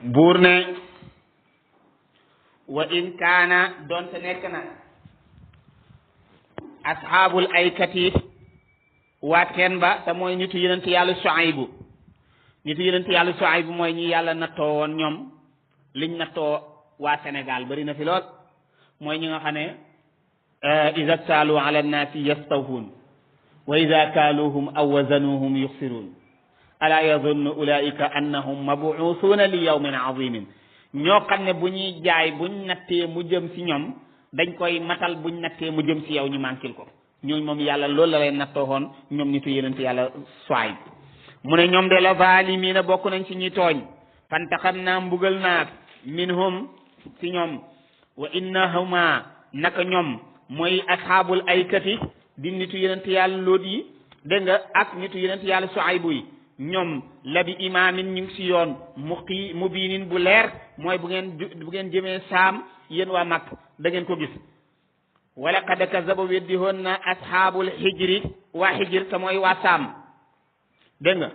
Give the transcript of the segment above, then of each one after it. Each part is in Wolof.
buur ne wa in kaana doonte nekk na asxaabul aykati waa teen ba te mooy nitu yonent yàlla Suaybu nitu yonent yàlla Suaybu mooy ñi yàlla nattoo woon ñoom liñ nattoo waa Sénégal bari na fi lool mooy ñi nga xam ne iza ktaalu ala nnaasi yastawfuun wa iza kaaluuhum aw wazanuuhum yuxsiruun alaa yazunnu ulaa'ika annahum mabuusuuna li yawmin azimin ñoo xam ne bu ñuy jaay buñ nattee mu jëm si ñoom dañ koy matal buñ nattee mu jëm si yow ñu mànkil ko ñooñu moom yàlla loolu la leen nattoo woon ñoom nitu yonent yàlla Suayb mu ne ñoom de la zaalimiina bokk nañ si ñuy tooñ fantaxamnaa mbugal naa minhum si ñoom wa innahuma naka ñoom mooy asxaabul aykati di nitu yonent yàlla Lóot yi dégg nga ak nitu yonent yàlla Suaybu yi ñoom la bi imaamin ñu ngi si yoon mubiinin bu leer mooy bu ngeen jëmee saam yéen waa Makka da ngeen ko gis wala qad kazaba weddi woon na asxaabul hijri waa hijri te mooy waa saam dégg nga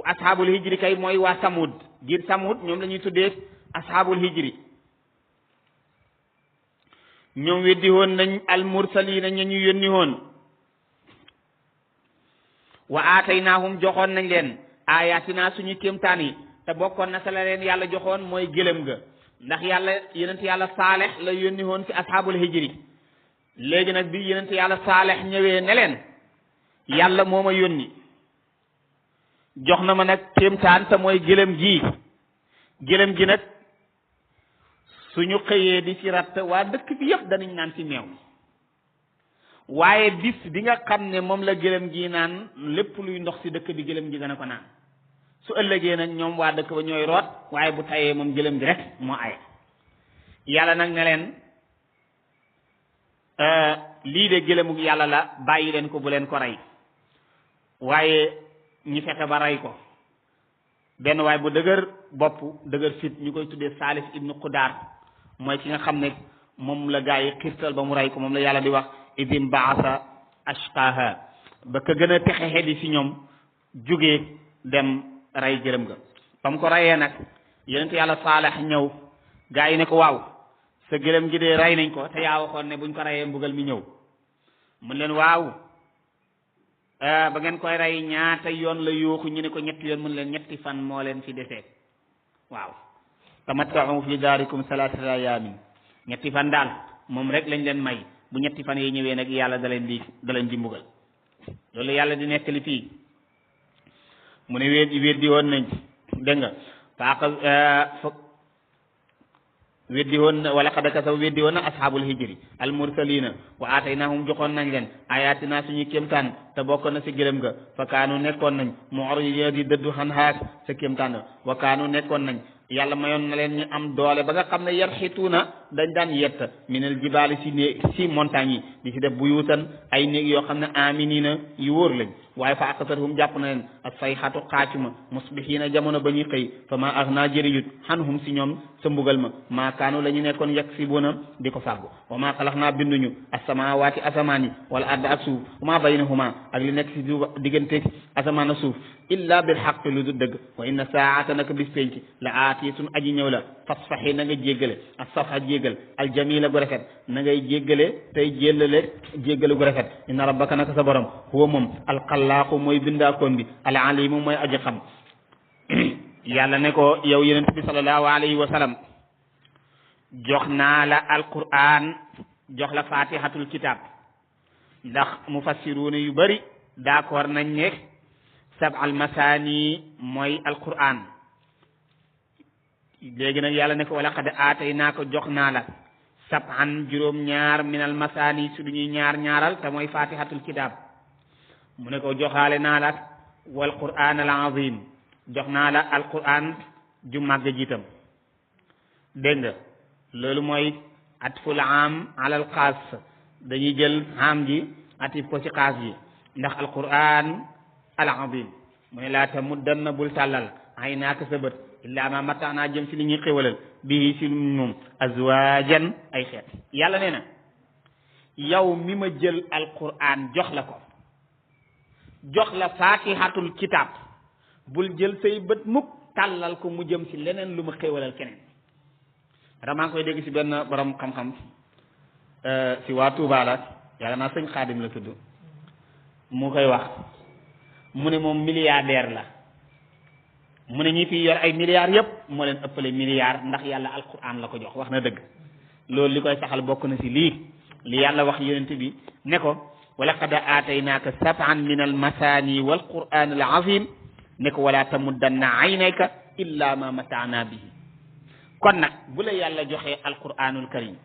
asxaabul hijri kay mooy waa samud giir samud ñoom la ñuy tuddee asxaabul hijri ñoom weddi woon nañ al mursaliina ña ñu yónni woon wa aataynaahum joxoon nañ leen ayatina suñu kéemtaan yi te bokkoon na sa la leen yàlla joxoon mooy gëlëm ga ndax yàlla yonent yàlla saalex la yónni woon ci asxaabul hijri léegi nag bi yonent yàlla saalex ñëwee ne leen yàlla moo ma yónni jox na ma nag kéemtaan te mooy gëlëm gi nag suñu xëyee di ci ratt waa dëkk bi yëpp danañ naan ci meew waaye bis bi nga xam ne moom la gëlëm gi naan lépp luy ndox ci dëkk bi gëlëm gi dana ko naan su ëllëgee nag ñoom waa dëkk ba ñooy root waaye bu tayee moom gëlëm gi rek moo ay yàlla nag ne leen lii de gëlëmu yàlla la bàyyi leen ko bu leen ko rey waaye ñi fexe ba rey ko benn waaye bu dëgër bopp dëgër fit ñu koy tuddee Saalif ibnu Qudaar mooy ki nga xam ne moom la gaa yi xiirtal ba mu rey ko moom la yàlla di wax idim baasa ashqaaha ba ka gën a texe di si ñoom jógee dem rey gërëm ga ba mu ko reyee nag yonent yàlla Saalex ñëw gaa yi ne ko waaw sa gërëm gi de rey nañ ko te yaa waxoon ne buñ ko reyee mbugal mi ñëw mun leen waaw ba ngeen koy rey ñaata yoon la yooxu ñu ne ko ñetti yoon mun leen ñetti fan moo leen fi desee waaw tamatta'u fi daarikum salaasata ayaamin ñetti fan daal moom rek lañ leen may bu ñetti fan yi ñëwee nag yàlla da leen di mbugal loolu yàlla di nettali fii mu ne weddi woon nañ dégg nga weddi woon na wala qad kasaw weddi woon na asxaabul hijri al mursalina wa aataynahum joxoon nañ leen ayatina suñu kéemtaan te bokkoon na si gërëm ga fa kaanu nekkoon nañ mu'ridina di dëddu xan haak sa kéemtaan wa kaanu nekkoon nañ yàlla mayoon na leen ñu am doole ba nga xam ne yarxituuna dañ daan yett minal jibaali si montagne yi di si def buyuutan ay néeg yoo xam ne aminina yu wóor lañ waaye fa aqasathum jàpp na leen ak sayxatu xaacuma musbihiina jamono ba ñuy xëy fa ma aghnaa jëriñut xanhum si ñoom sa mbugal maa kaanu la ñu nekkoon yaksibuuna di ko fàggu wa maa xalaqnaa binduñu as-samaawaati asamaan yi wala arda ak suuf wa maa baynahuma ak li nekk si diggante asamaan ak suuf illa bil xaq lu du dëgg wa inna saa'ata naka bis penc la aatiyatun aji ñëw la fasfaxi na nga jéggale ak safa jéggal aljamila gu rafet na ngay jéggale tey jéllale jéggale gu rafet inna rabbaka naka sa borom huwa moom alxalaaqu mooy bindaakoon bi alalimu mooy aji xam yàlla ne ko yow yonent bi sallallahu alayhi wa sallam jox naa la alquran jox la fatihatul kitab ndax mufassiruuna yu bëri d'accord nañ ne sab'al masaani mooy alquran léegi nag yàlla ne ko wala qad aataynaa ko jox naa la sab'an juróom-ñaar minal masaani su duñuy ñaar-ñaaral te mooy fatihatul kitab mu ne ko joxaale naa la wal quran al azim jox naa la alquran ju màgg jiitam dégg nga loolu mooy atful am alal xaas dañuy jël am ji atif ko ci xaas ji ndax alquran al azim mu ne laa tamuddanna bul tàllal ay naaka sa bët illaa ma mataanaa jëm si li ñuy xéwalal bii si moom azwaajan ay xeet yàlla nee na yow mi ma jël alquran jox la ko jox la fatihatul kitab bul jël say bët mukk tàllal ko mu jëm ci leneen lu ma xéewalal keneen maa ngi koy dégg ci benn borom xam-xam ci waa Touba la yàlla naa sëñ Xaadim la tudd mu koy wax mu ne moom milliardaire la mu ne ñi fi yor ay milliards yëpp moo leen ëppale milliards ndax yàlla alquran la ko jox wax na dëgg loolu li koy saxal bokk na ci lii li yàlla wax yonent bi ne ko wa laqad aataynaaka sab'an min almasaani wal qur'an al azim ne ko wala tamuddanna aynayka illa ma mataana bihi kon nag bu la yàlla joxee alquranul karim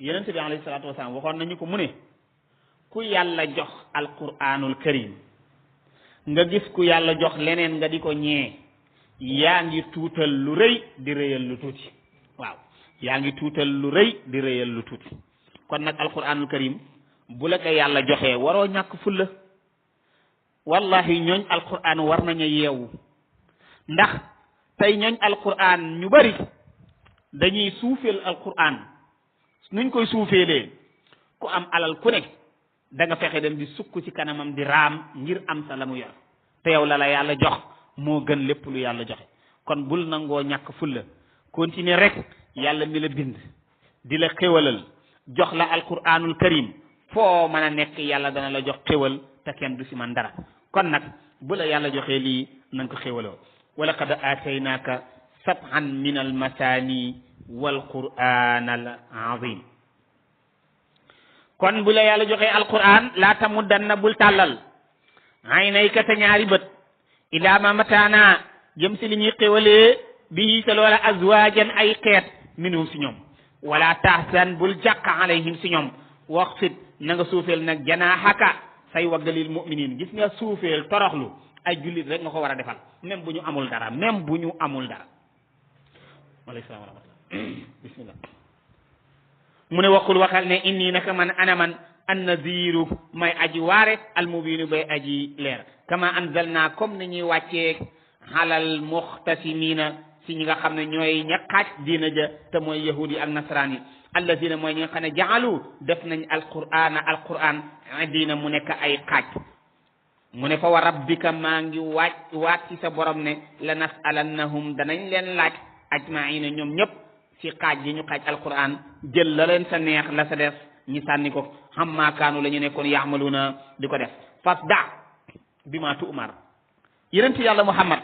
yonent bi alayhi salaatu wasalaam waxoon nañu ko mu ne ku yàlla jox alquranul karim nga gis ku yàlla jox leneen nga di ko ñee yaa ngi tuutal lu rëy di rëyal lu tuuti waaw yaa ngi tuutal lu rëy di rëyal lu tuuti kon nag alquranul karim bu la ko yàlla joxee waroo ñàkk fulla wallahi ñooñ alquran war nañu yeewu ndax tey ñooñ alquran ñu bari dañuy suufeel alquran nuñ koy suufeelee ku am alal ku ne da nga fexe dem di sukk ci kanamam di raam ngir am sa la mu yor te yow la la yàlla jox moo gën lépp lu yàlla joxe kon bul nangoo ñàkk fulla continuer rek yàlla mi la bind di la xéwalal jox la alquranul karim foo mën a nekk yàlla dana la jox xéwal te kenn du si man dara kon nag bu la yàlla joxee lii na nga ko xéwaloo wa laqad aataynaaka sab'an min almasaani wal quran al azim kon bu la yàlla joxee alquran laa tamuddanna bul tàllal aynayka te ñaari bët ilaa ma mataana jëm si li ñuy xéwalee bii sa loola azwaajan ay xeet minhum si ñoom wala tahzan bul jàq alayhim si ñoom waxfid na nga suufeel nag janaaxaka say waggalil muminin gis nga suufeel toroxlu ay jullit rek nga ko war a defal même bu ñu amul dara même bu ñu amul dara waaleykum salaam wa rahmatullah bismillah mu ne waxul waxal ne inni naka man ana man annadiru may aji waare almubinu bay aji leer kama anzalna comme ni ñuy wàccee xalal muxtasimina si ñi nga xam ne ñooy ña xaaj diina ja te mooy yahudi ak nasaraan yi allazina mooy ñi nga xam ne jaalu def nañ alquran diina mu nekk ay xaaj mu ne fa wa rabbika maa ngi waat ci sa borom ne la nasalannahum danañ leen laaj ajmaina ñoom ñëpp ci xaaj yi ñu xaaj alquran jël la leen sa neex la sa def ñi sànni ko xam maakaanu la ñu nekkoon yaxmaluna di ko def fas da bi ma tu umar yonent yàlla muhammad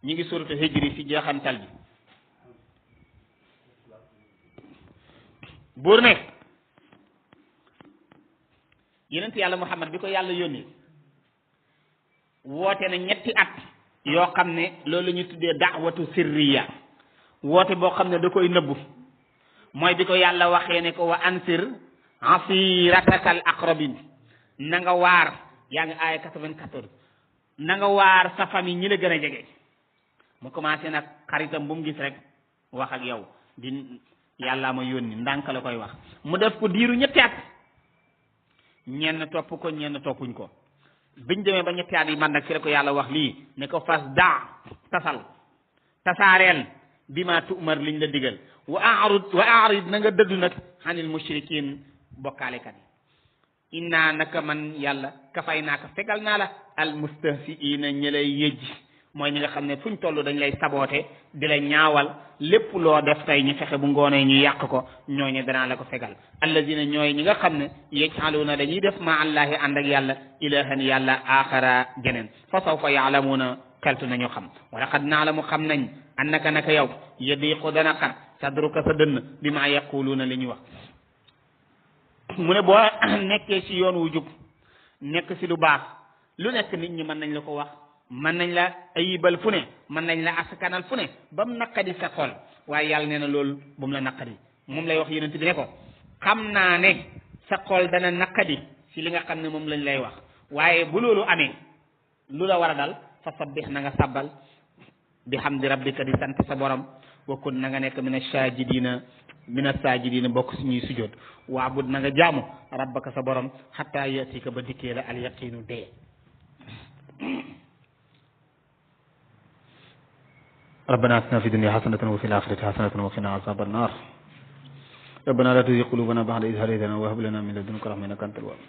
ñi ngi suratu hijri ci jeexantal bi buur ne yonent yàlla muhammad bi ko yàlla yónni woote na ñetti at yoo xam ne loolu la ñu tuddee daawatu sirriya woote boo xam ne da koy nëbbu mooy bi ko yàlla waxee ne ko wa ansir asiratakal aqrabin na nga waar yaa ngi aaya 94 na nga waar sa famille ñi la gën a jege mu commencé nag xaritam bu mu gis rek wax ak yow di yàllaa ma yónni ndànk la koy wax mu def ko diiru ñetti at ñenn topp ko ñenn toppuñ ko biñ demee ba ñetti at yi man nag fi la ko yàlla wax lii ne ko fas daa tasaareel bi ma tu'mar liñ la digal wa a'rid na nga dëddu nag xanil mushrikin bokkaalekat yi inna naka man yàlla kafay naaka fegal naa la al mustahsiina ñi lay yëjj mooy ñi nga xam ne fuñ toll dañ lay saboote di la ñaawal lépp loo def tey ñu fexe bu ngoonee ñu yàq ko ñooñu danaa la ko fegal allazina ñooy ñi nga xam ne yaj'aluuna dañuy def ma allahi ànd ak yàlla ilahan yàlla axara geneen fa sawfa yaalamuuna xeltu nañu xam wala xad naalamu xam nañ annaka naka yow yadiqu dana xat sadruka sa dënn bi ma yaquluuna li ñuy wax mu ne boo nekkee ci yoon wu jub nekk ci lu baax lu nekk nit ñi mën nañ la ko wax mën nañ la ayibal fu ne mën nañ la askanal fu ne ba mu naqadi sa xol waaye yàlla nee na loolu bu mu la naqadi moom lay wax yonent bi ne ko xam naa ne sa xol dana naqadi ci li nga xam ne moom lañ lay wax waaye bu loolu amee lu la war a dal fa sabbih na nga sabbal bi hamdi rabbika di sant sa borom wa kun na nga nekk mina sajidina bokk si ñuy sujjoot waabud na nga jaamu rabbaka sa borom xataa yatika ba dikkee la al yaqinu dee ربنا آتنا في الدنيا حسنة وفي الآخرة حسنة وقنا عذاب النار ربنا لا تزغ قلوبنا بعد إذ هديتنا وهب لنا من لدنك رحمة إنك أنت الوهاب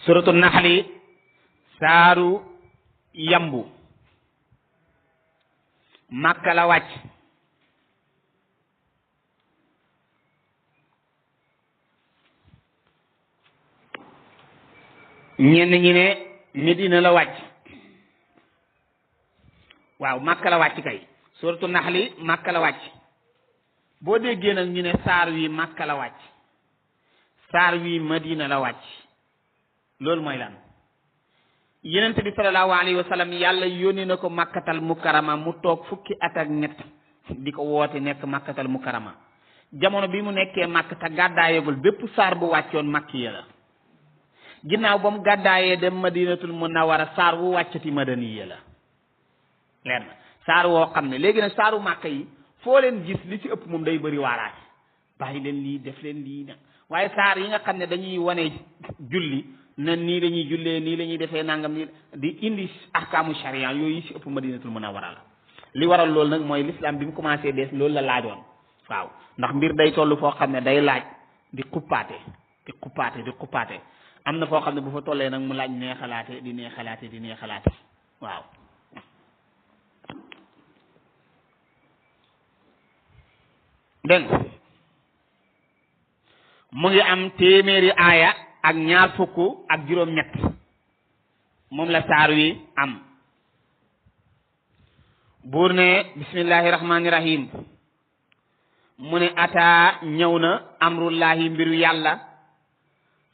سورة النحل saaru yambu Makka la wàcc ñenn ñi ne Medina la wàcc waaw Makka la wàcc kay suratu Naxli Makka la wàcc boo déggee nag ñu ne saar wi Makka la wàcc saar wi Madina la wàcc loolu mooy lan Yonent bi sallallahu alayhi wa sallam yàlla yónni na ko Makkatal Mukarrama mu toog fukki at ak ñett di ko woote nekk Makkatal Mukarrama jamono bi mu nekkee Makka te gàddaayagul bépp saar bu wàccoon Makkiya la ginnaaw ba mu gàddaayee dem Madinatul Munawwara saar wu wàccati Madaniya la leer na saar woo xam ne léegi nag saaru Makka yi foo leen gis li ci ëpp moom day bëri waaraate bàyyi leen lii def leen lii na waaye saar yi nga xam ne dañuy wane julli na nii la ñuy jullee nii la ñuy defee nangam nii di indi ahkaamu sharia yooyu ci ëpp Madinatul Munawwara la li waral loolu nag mooy l'islam bi mu commencé bees loolu la laajoon waaw ndax mbir day toll foo xam ne day laaj di xuppaate am na foo xam ne bu fa tollee nag mu laaj neexalaate waaw dégg mu ngi am téeméeri aaya ak ñaar fukk ak juróom-ñett moom la saar wi am buur ne bismillahi rahmaani rahim mu ne ataa ñëw na amrullahi mbiru yàlla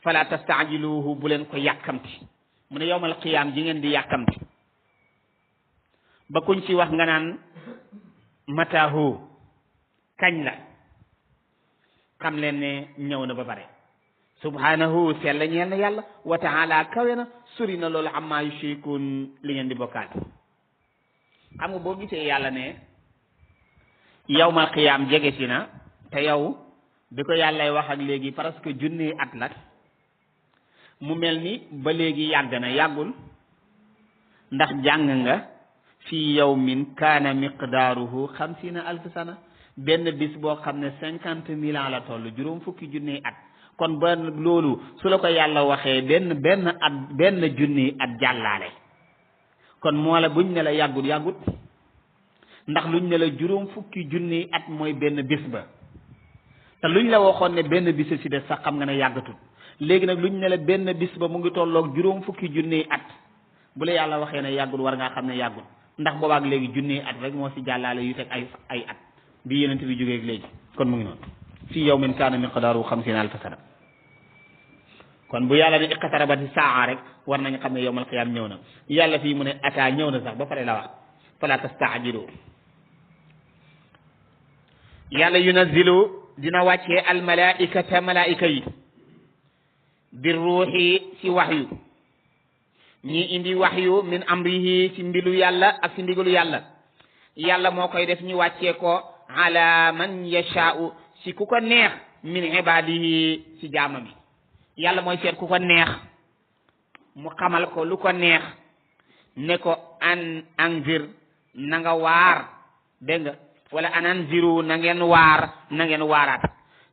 fala tastaajiluhu bu leen ko yàkkamti mu ne yowmal qiyaam ji ngeen di yàkkamti ba kuñ ci wax nga naan mataahu kañ la xam leen ne ñëw na ba bare subhanahu sell ñeel na yàlla wa taala kawe na suri na loolu amma yushrikun li ngeen di bokkaat xam nga boo gisee yàlla ne yawmal qiyaam jege si na te yow bi ko yàllay wax ak léegi presque junni at la mu mel ni ba léegi yàgg na yàggul ndax jàng nga fii yawmin kaana miqdaaruhu 50,000 sana benn bis boo xam ne 50,000 ans la toll juróom fukki junni at kon ba loolu su la ko yàlla waxee benn junni at jàllaale kon moo la buñ ne la yàggut ndax luñ ne la juróom fukki junni at mooy benn bis ba te luñ la waxoon ne benn bis ci des sax xam nga ne yàggatul léegi nag luñ ne la benn bis ba mu ngi tolloog juróom fukki junni at bu la yàlla waxee ne yàggut war ngaa xam ne yàggut ndax boobaak léegi junni at rek moo ci jàllaale yu teg ay at bi Yonent bi jógee léegi kon mu ngi noonu fii yawmin kaana miqdaaruhu 50,000 sana kon bu yàlla ne iqtarabati saa rek war nañu xam ne yawmal qiyaam ñëw na yàlla fii mu ne ataa ñëw na sax ba pare la wax fala tastaajilu yàlla yunazzilu dina wàccee almalaikata malaika yi bir ruuxi ci waxyu ñi indi waxyu min amrihi ci mbilu yàlla ak ci ndigalu yàlla yàlla moo koy def ñu wàccee ko ala man yashaa'u ci ku ko neex min ibadihi ci jaamam yi yàlla mooy seet ku ko neex mu xamal ko lu ko neex ne ko an anzir na nga waar dégg nga wala an anziru na ngeen waaraat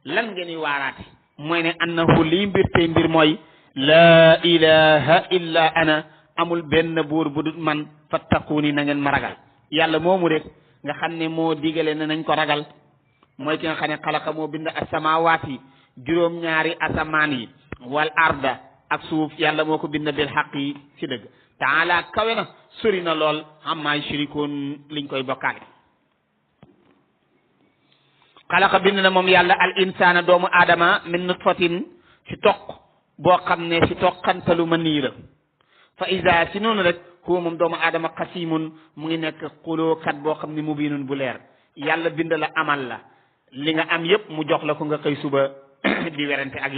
lan ngeen di waaraate mooy ne annahu lii mbir tey mbir mooy laa ilaha illa ana amul benn buur bu dut man fattaquuni na ngeen ma ragal yàlla moomu rek nga xam ne moo digale ne nañ ko ragal mooy ki nga xam ne xalaqa moo bind asamawaati juróom-ñaari asamaan yi wal arda ak suuf yàlla moo ko bind bil xaq yi ci dëgg taala kawe na sori na lool amma yushrikuun liñ koy bokkaale xalaqa bind na moom yàlla al insana doomu aadama min nutfatin ci toq boo xam ne ci toqantalu ma nii la fa isa si noonu rek huwa moom doomu aadama xasimun mu ngi nekk xulookat boo xam ne mubinun bu leer yàlla bind la amal la li nga am yépp mu jox la ko nga xëy suba di werante ak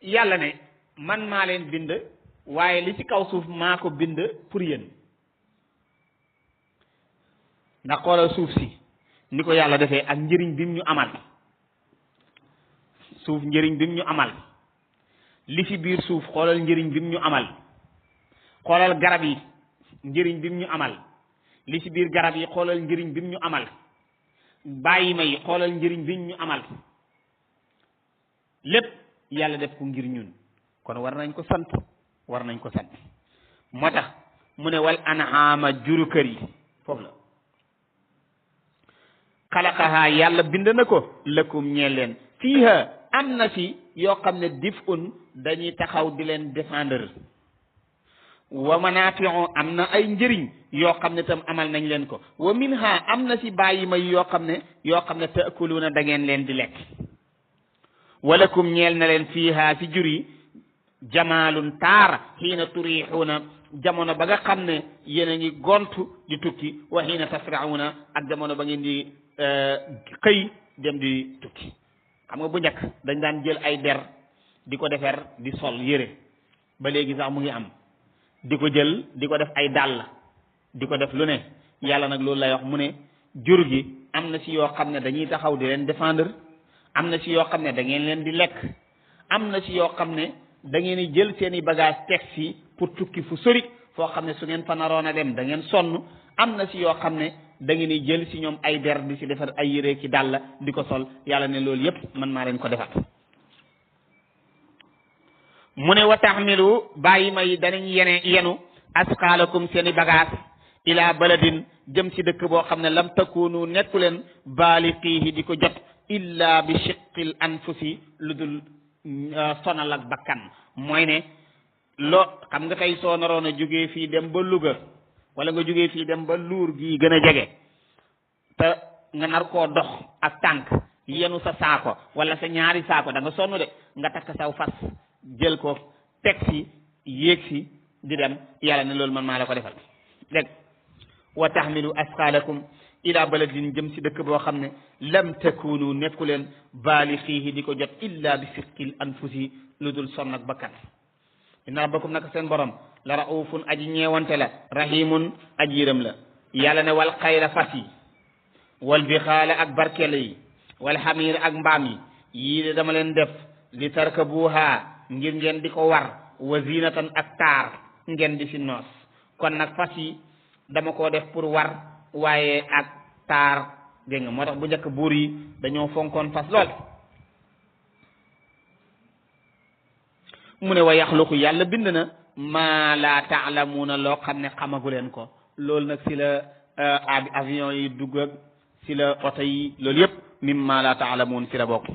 yàlla ne man maa leen bind waaye li ci kaw suuf maa ko bind pour yéen ndax xoolal suuf si ni ko yàlla defee ak njëriñ bi mu ñu amal suuf njëriñ bi mu ñu amal li ci biir suuf xoolal njëriñ bi mu ñu amal xoolal garab yi njëriñ bi mu ñu amal li ci biir garab yi xoolal njëriñ bi mu ñu amal bàyyi ma yi xoolal njëriñ bi ñu amal lépp yàlla def ko ngir ñun kon war nañ ko sant moo tax mu ne wal an'aama juru kër yi foofu la xalaqaha yàlla bind na ko lakum ñeel leen fiiha am na ci yoo xam ne dif'un dañuy taxaw di leen défendre wa manaafi'u am na ay njëriñ yoo xam ne tam amal nañ leen ko wa minha am na ci bàyyi may yoo xam ne taakuluuna da ngeen leen di lekk walakum ñeel na leen fiiha ci jur yi jamaalun taar xiina turixuuna jamono ba nga xam ne yéen a ngi gontu di tukki wa xiina tasrauna ak jamono ba ngeen di xëy dem di tukki xam nga bu njëkk dañ daan jël ay der di ko defer di sol yére ba léegi sax mu ngi am di ko jël di ko def ay dàll di ko def lu ne yàlla nag loolu lay wax mu ne jur gi am na ci yoo xam ne dañuy taxaw di leen défendre am na ci yoo xam ne da ngeen leen di lekk am na ci yoo xam ne da ngeen di jël seen i bagage teg si pour tukki fu sori foo xam ne su ngeen fa naroon a dem da ngeen sonn am na ci yoo xam ne da ngeen di jël si ñoom ay der di si defar ay yére ki dàll di ko sol yàlla ne loolu yépp man maa leen ko defat mu ne wa taxmilu bàyyi may danañ yenu asqaalakum seen i bagage ila baladin jëm si dëkk boo xam ne lam takunu nekku leen baaliqiihi di ko jot illa bi shiqqil anfusi lu dul sonal ak bakkan mooy ne loo xam nga tey soo naroon a jógee fii dem ba Louga wala nga jógee fii dem ba Luur gii gën a jege te nga nar koo dox ak tànk yenu sa saako wala sa ñaari saako da nga sonn de nga takk saw fas jël ko teg si yéeg si di dem yàlla ne loolu man maa la ko defal dégg wa tahmilu asqalakum ila baladin jëm si dëkk boo xam ne lam takunu nekku leen baalixiihi di ko jot illa bi fiqil anfusi lu dul sonn ak bakkan inna rabbakum naka seen borom la raufun aji ñeewante la rahimun aji yërëm la yàlla ne wal xayra fas yi wal bixaala ak barkele yi wal xamiir ak mbaam yi yii de dama leen def li tarkabuha ngir ngeen di ko war wa zinatan ak taar ngeen di si noos kon nag fas yi dama koo def pour war waaye ak taar dégg nga moo tax bu njëkk buur yi dañoo fonkoon fas lool mu ne wa yaxluqu yàlla bind na maa laa taalamuuna loo xam ne xamagu leen ko loolu nag si la avion yi dugg ak si la oto yi loolu yëpp mimma laa taalamuun si la bokk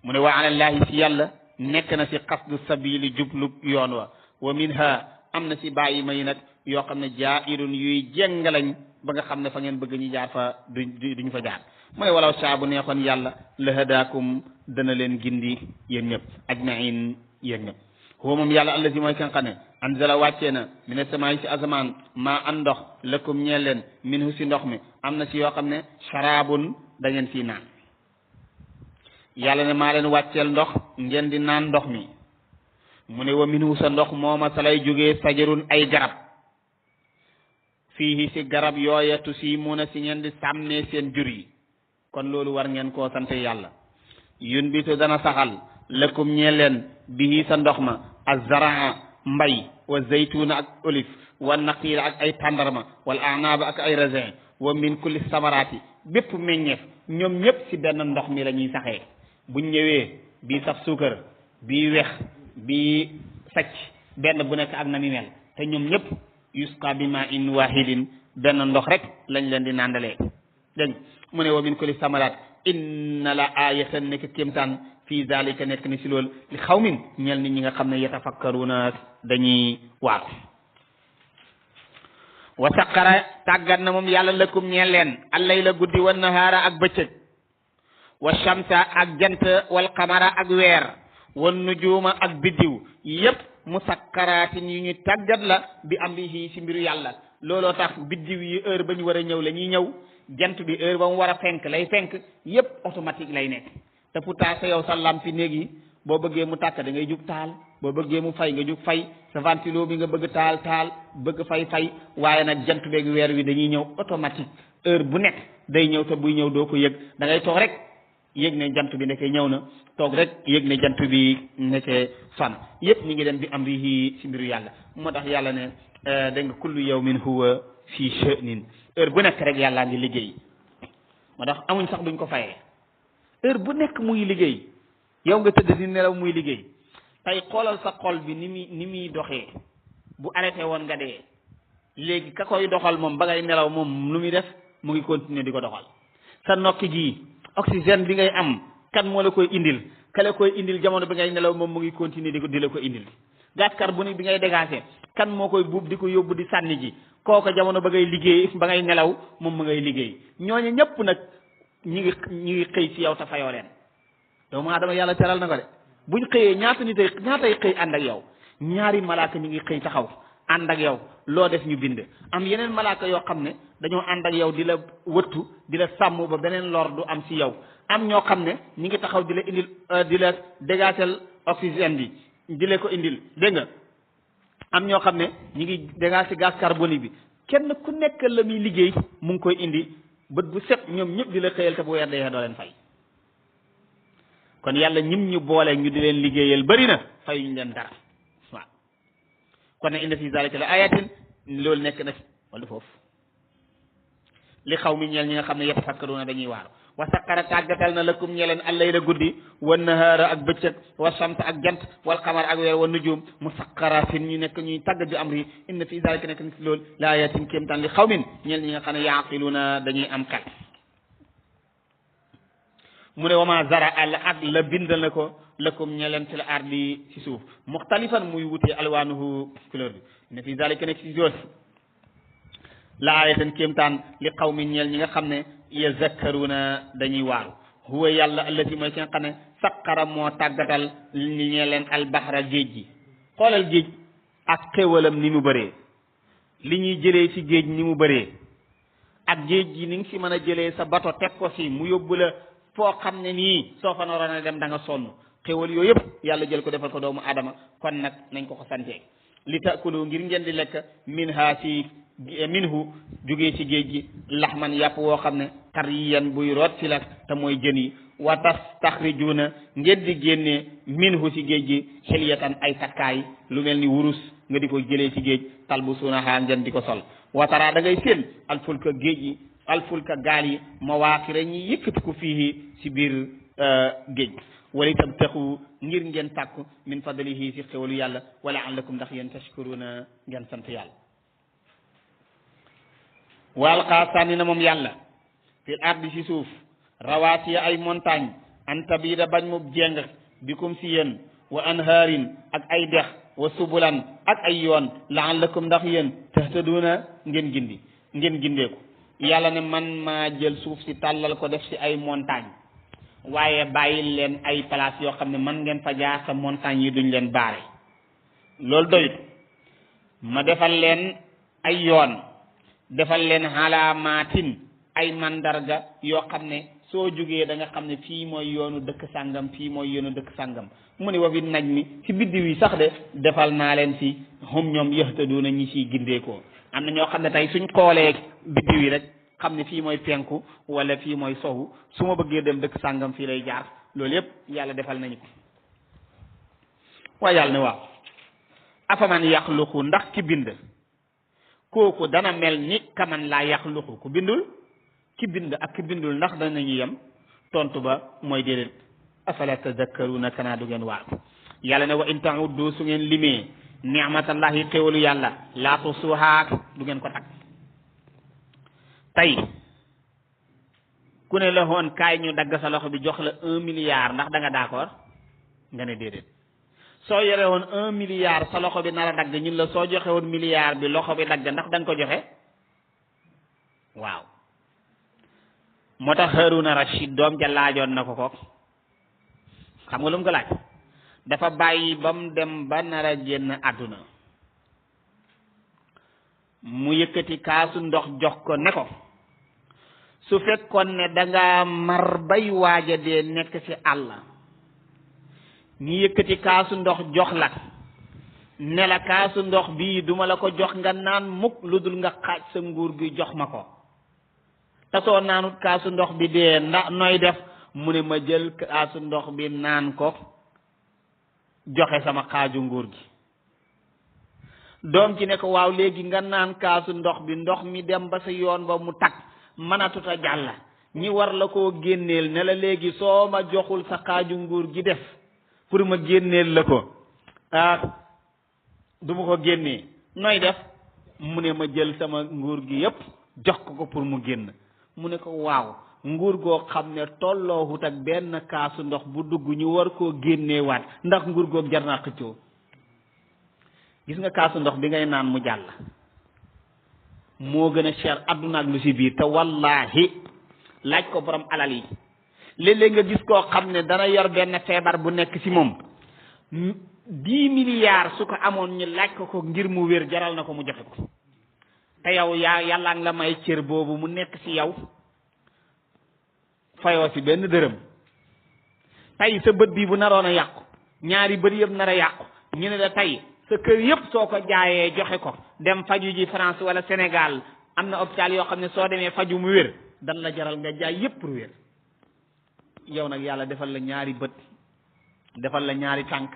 mu ne wa alallahi si yàlla nekk na si qasdu sabili jublu yoon wa minha am na si bàyyi may nag yoo xam ne jaa'irun yuy jengalañ ba nga xam ne fa ngeen bëgg ñu jaar fa duñu fa jaar mu ne walaw saa bu neexoon yàlla la hadaakum dana leen gindi yéen ñëpp ajmain yéen ñëpp huwa moom yàlla allazi mooy kan xam ne anzala wàccee na mina samaa'i si asamaan maa an ndox lakum ñeel leen minhu si ndox mi am na si yoo xam ne sharaabun da ngeen fii naan yàlla ne maa leen wàcceel ndox ngeen di naan ndox mi mu ne wa minhu sa ndox mooma sa lay jógee sajarun ay garab fii si garab yooya tusiimuuna si ngeen di sàmmee seen jur yi kon loolu war ngeen koo sant yàlla yunbitu dana saxal lakum ñeel leen bihi sa ndox ma azzaraa mbay wa zaytuna ak olive wa naqiira ak ay tàndarma wal anaaba ak ay raisin wa min kulli samaraati bépp meññeef ñoom ñëpp si benn ndox mi la ñuy saxee buñ ñëwee bii saf suukar bii wex bii sacc benn bu nekk ak na mi mel te ñoom ñëpp yusqa bi ma in wahidin benn ndox rek lañ leen di nandalee dégg mu ne wa min kulli samaraat inna la ayatan nekk kéemtaan fii zalika nekk ni si loolu li xaw min ñeel nit ñi nga xam ne yatafakkaruna dañuy waat wa saqara tàggat na moom yàlla lakum ñeel leen allayla guddi wa nahaara ak bëccëg wa shamsa ak jant wal qamara ak weer wa nujuuma ak biddiw yépp musakkaraatin yu ñu tàggat la bi amrihi si mbiru yàlla looloo tax biddiw yi heure ba ñu war a ñëw la ñuy ñëw jant bi heure ba mu war a fenk lay fenk yépp automatique lay nekk te pourtant sa yow sa lampi néeg yi boo bëggee mu tàkk da ngay jug taal boo bëggee mu fay nga jug fay sa ventilo bi nga bëgg taal bëgg fay waaye nag jant beeg weer wi dañuy ñëw automatique heure bu nekk day ñëw te buy ñëw doo ko yëg da ngay toog rek yëg ne jant bi nekkee ñëw na toog rek yëg ne jant bi nekkee fan yépp ñu ngi dem bi amrihi si mbiru yàlla moo tax yàlla ne dégg nga kullu yawmin huwa fi sha'nin heure bu nekk rek yàllaa ngi liggéey moo tax amuñ sax duñ ko fayee heure bu nekk muy liggéey yow nga tëdd di nelaw muy liggéey tey xoolal sa xol bi ni muy doxee bu arrêté woon nga dee léegi ka koy doxal moom ba ngay nelaw moom lu muy def mu ngi continuer di ko doxal sa nokki gi oxygène bi ngay am kan moo la koy indil kala koy indil jamono bi ngay nelaw moom mu ngi continuer di la ko indil gaz carbonique bi ngay dégager kan moo koy buub di ko yóbbu di sànni ji kooka jamono ba ngay liggéey ba ngay nelaw moom mu ngay liggéey ñooñu ñëpp nag ñi ngi xëy ci yow te fayoo leen doomu aadama yàlla teral na ko de buñ xëyee ñaatay xëy ànd ak yow ñaari malaaka ñi ngi xëy taxaw ànd ak yow loo def ñu bind am yeneen malaaka yoo xam ne dañoo ànd ak yow di la wëttu di la sàmm ba beneen lor du am ci yow am ñoo xam ne ñi ngi taxaw di la indil di la dégager oxygène bi di la ko indil dégg nga am ñoo xam ne ñi ngi dégager gaz carbonique bi kenn ku nekk la muy liggéey mu ngi koy indi bët bu set ñoom ñëpp di la xëyal te bu weer dee doo leen fay kon yàlla ñim ñu boole ñu di leen liggéeyal bari na fayuñu leen dara waaw kon ne inna fi zalika la ayatin loolu nekk na fi wala foofu li xaw mi ñeel ñi nga xam ne yatafakkaruna dañuy waaru wa saqara tàggatal na lakum ñeleen allayla guddi wa nahaara ak bëccëg wa shamsa ak jant wal qamar ak weer wa nujum musaqqaratin ñu nekk ñuy tàggat bi amri inna fi zalika nekk na fi loolu la ayatin kéemtaan li xaw min ñeel ñi nga xam ne yaqiluna dañuy am xel mu ne wama zara al ak la bindal na ko lakum ñeleen ci la ardi ci suuf muxtalifan muy wutee alwaanuhu couleur bi inna fi zalika nekk ci joos la ayatan kéemtaan li qawmin ñeel ñi nga xam ne yazakkaruna dañuy waaru huwa yàlla allati mooy ki nga xam ne saqara moo tàggatal ñi ñeleen albahra géej gi xoolal géej ak xéwalam ni mu bëree li ñuy jëlee ci géej ni mu bëree ak géej gi ni nga si mën a jëlee sa bato teg ko si mu yóbbu la foo xam ne nii soo fa naroon a dem da nga sonn xéwal yooyu yëpp yàlla jël ko defal ko doomu adama kon nag nañ ko sante li taakulu ngir ngeen di lekk minhu jógee ci géej gi laxman yàpp woo xam ne tariyan buy root si la te mooy jën yi wa tastaxrijuuna ngeen di génnee minhu ci géej gi xilyatan ay takkaay lu mel ni wurus nga di ko jëlee ci géej talbusuunahaa ngeen di ko sol watara da ngay seen alfulka géej gi alfulka gaal yi mawaaxira ñi yëkkati ko fii ci biir géej wala itam taxu ngir ngeen tàkku min fadlihi ci xéwalu yàlla wala allakum ndax yéen tashkuruna ngeen sant yàlla walqaa sànni na moom yàlla fil ardi ci suuf rawaasiya ay montagne an tabida bañ mu jeng bikum si yéen wa anhaarin ak ay dex wa subulan ak ay yoon laallakum ndax yéen tahtaduna ngeen gindeeku yàlla ne man maa jël suuf si tàllal ko def si ay montagne waaye bàyyil leen ay place yoo xam ne man ngeen fa jaar sa montagne yi duñ leen baare loolu doyut ma defal leen ay yoon defal leen xalaamaatin ay mandarga yoo xam ne soo jógee da nga xam ne fii mooy yoonu dëkk sàngam fii mooy yoonu dëkk sàngam mu ne wa bi naj mi ci biddiw yi sax de defal naa leen si hum ñoom yahtaduuna ñi siy gindeekoo am na ñoo xam ne tey suñ xoolee biddiw yi rek xam ne fii mooy penku wala fii mooy sowu su ma bëggee dem dëkk sàngam fii lay jaar loolu yépp yàlla defal nañu ko waaye yàlla ne waaw afaman yaxluqu ndax ki bind kooku dana mel ni kaman laa yaxluqu ku bindul ki bind ak ki bindul ndax danañu yem tontu ba mooy déedéet afala tadakkaruna kanaa du ngeen waar yàlla ne wa in ta'uddu su ngeen limee ni'matallahi xéwalu yàlla laa tusuhaa du ngeen ko tag tey ku ne la woon kaay ñu dagg sa loxo bi jox la 1 milliard ndax da nga d'accord nga ne déedéet soo yore woon 1 milliard sa loxo bi nar a dagg ñun la soo joxe woon milliard bi loxo bi dagg ndax da nga ko joxe waaw moo tax Haruna Rashid doom ja laajoon na ko xam nga lu mu ko laaj dafa bàyyi ba mu dem ba nar a génn àdduna mu yëkkati kaasu ndox jox ko ne ko su fekkoon ne danga mar bay waaja dee nekk ci àll ñu yëkkati kaasu ndox jox la ne la kaasu ndox bii duma la ko jox nga naan mukk lu dul nga xaaj sa nguur gi jox ma ko te soo naanut kaasu ndox bi dee ndax nooy def mu ne ma jël kaasu ndox bi naan ko joxe sama xaaju nguur gi doom ci ne ko waaw léegi nga naan kaasu ndox bi ndox mi dem ba sa yoon ba mu tag mënatut a jàll ñi war la koo génneel ne la léegi soo ma joxul sa xaaju nguur gi def pour ma génneel la ko du ma ko génnee nooy def mu ne ma jël sama nguur gi yépp jox ko pour mu génn mu ne ko waaw nguur goo xam ne tolloohut ak benn kaasu ndox bu dugg ñu war koo génneewaat ndax nguur goog jar naa xëccoo. gis nga kaasu ndox bi ngay naan mu jàll moo gën a cher adduna ak lu si biir te wallahi laaj ko borom alal yi léeg-léeg nga gis koo xam ne dana yor benn feebar bu nekk ci moom 10 milliards su ko amoon ñu laaj ko ngir mu wér jaral na ko mu joxe ko te yow yàlla nga la may cër boobu mu nekk ci yow fayoo ci benn dërëm. tey sa bët bii bu naroon a yàqu ñaari bët yëpp nar a yàqu ñu ne la tey sa kër yëpp soo ko jaayee joxe ko dem faju ji France wala Sénégal am na hôpital yoo xam ne soo demee faju mu wér dan la jaral nga jaay yëpp pour wér. yow nag yàlla defal la ñaari bët defal la ñaari tànk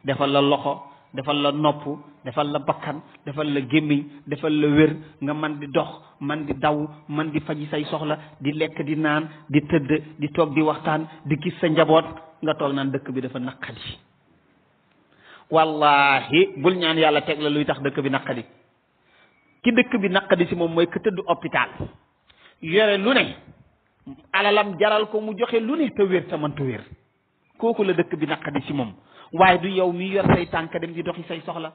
defal la loxo defal la nopp defal la bakkan defal la gémmiñ defal la wér nga man di dox man di daw man di faji say soxla di lekk di naan di tëdd di toog di waxtaan di gis sa njaboot nga toog naan dëkk bi dafa naqadi. wallahi bul ñaan yàlla teg la luy tax dëkk bi naqadi. ki dëkk bi naqadi si moom mooy ka tëdd hôpital yore lu ne alalam jaral ko mu joxe lu ne te wér te mënta wér kooku la dëkk bi naqadi si moom waaye du yow mi yor say tànk dem di doxi say soxla.